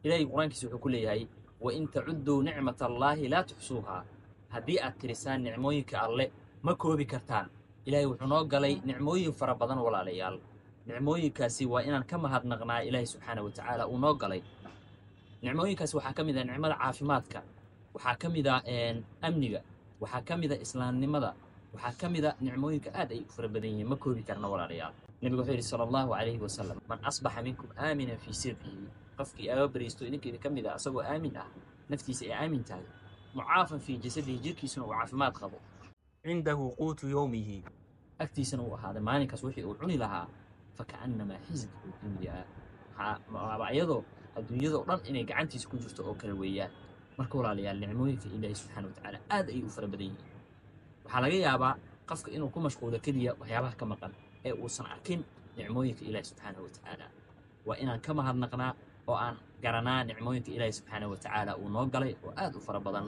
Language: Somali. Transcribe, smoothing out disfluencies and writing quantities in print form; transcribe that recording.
Ilaahay Qur-aankiisa wuxuu ku leeyahay: "Wain tacudduu nicmat Allaahi laa tuxsuuhaa." Haddii aad tirisaan nicmooyinka Alle, ma koobi kartaan. Ilaahay wuxuu noo galay nicmooyin fara badan, walaalayaal. Nicmooyinkaasi waa inaan ka mahadnaqnaa Ilaahay subxaana wa tacaala uu noo galay. Nicmooyinkaasi waxaa ka mid ah nicmada caafimaadka, waxaa ka mid ah amniga, waxaa ka mid ah islaamnimada, waxaa ka mid a nicmooyinka aad ay u fara badan yihiin, ma koobi karna, walaalayaal. Nebigu wuxuu yidhi sala Allahu calayhi wasalam: "Man asbaxa minkum aaminan fii sirbihi," qofkii aaga bariisto idinka idin ka mid ah asagoo aamin ah, naftiisa ay aamin tahay, "mucaafan fii jasadihi," jirkiisuna uu caafimaad qabo, "cindahu quutu yowmihi," agtiisana uu ahaaday maalinkaas wixii uu cuni lahaa, "faka'annamaa xizat dunyaa," waxaa iyadoo adduunyada oo dhan inay gacantiisa ku jirto oo kale weeyaan. Marka walaalayaal, nicmooyinka Ilaahi subxaana watacaala aad ayay u fara badan yihiin. Waxaa laga yaabaa qofka inuu ku mashquulo keliya waxyaabaha ka maqan ee uusan arkin nicmooyinka Ilaahi subxaana wa tacaala. Waa inaan ka mahadnaqnaa oo aan garanaa nicmooyinka Ilaahi subxaana wa tacaala uu noo galay oo aad u fara badan.